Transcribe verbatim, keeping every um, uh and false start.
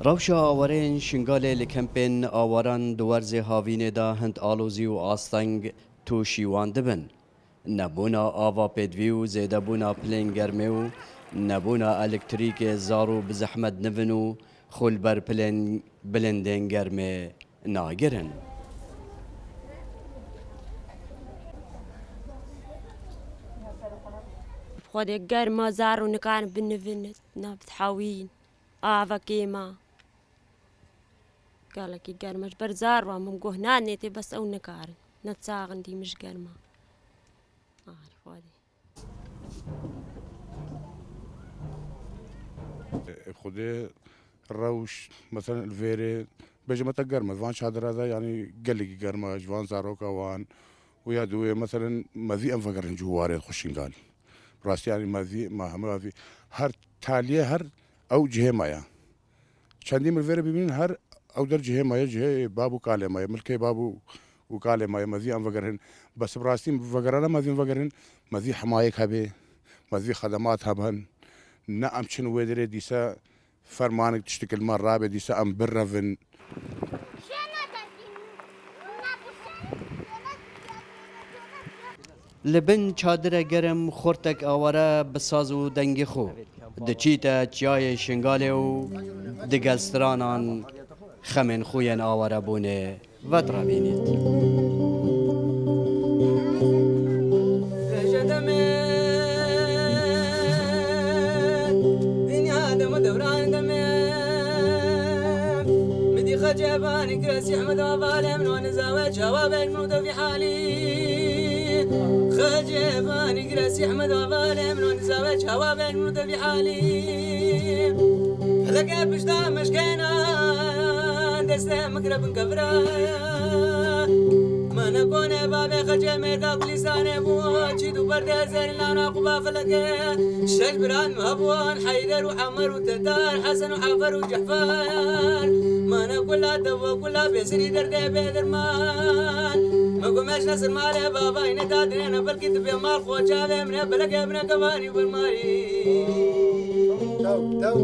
Rewşa awareyên Şingalê li kempên awaran di werzê havînê de hind alozî û asteng tûşî wan dibin. Nebûna ava pêdivî û zêdebûna pilên germê û nebûna elektrîkê zar û bi zehmet nivin û xwe li ber pilên bilindên germê nagirin. Xwedê germa zar û nikarin binivin, nabit hawîn, ava kêma. Gelekî germ e, ji ber zar wan min goh nanê tê, bes ew nikarin. Ne çaxin dî min ji germa. Arê Xwedê. Xwedê rewş, meselen, li vêrê bêje me te germ e. Van çadira de, yanî, gelekî germ e, ji van zaroka wan û ya di wê, meselen, me vî em vegerin ji warê xwe Şingal. Rastî, yanî, me vî, me heme vî, her taliyê her ew cihê me ya. Çendî min vêre bibînin, her ew der cihê me ye, cihê bab û kalê me ye, milkê bab û, û kalê me ye, me vî em vegerin. Bes bi rastî vegerana me vî vegerin, me vî himayek hebê, me vî xedemat hebin. Ne em çin wê derê dîse fermanek tiştik li me rabe dîse em birevin. Li bin çadire germ xortek aware bi saz û dengê xwe diçîte çiyayê Şingalê û digel stranan xemên xwe yên awarebûnê vedirevînît. Dinya dem û dewran dem. Midî xecê banî gire sîhme de valem no nizawe çawa ben mû de vî halî. Xecê banî gire sîhme de valem no nizawe çawa ben mû de vî halî. Feleke pişta mişkena destê min gire bin kevira. Mane kone babê xecê mêrga kulîsane bû. Çî du berdê zerî lana quba feleke. Şeş biran me hebûn, Heyder û Emer û Tetar, Hesen û Efer û Cehfer. Mane kula dev û kula bêsirî derdê bêdirman. Me got me ji nesir malê bavayî ne dadinê ne, belkî tu bê mal xwe çavê min e, belekê min e kevanî û bermarî. Tew, tew.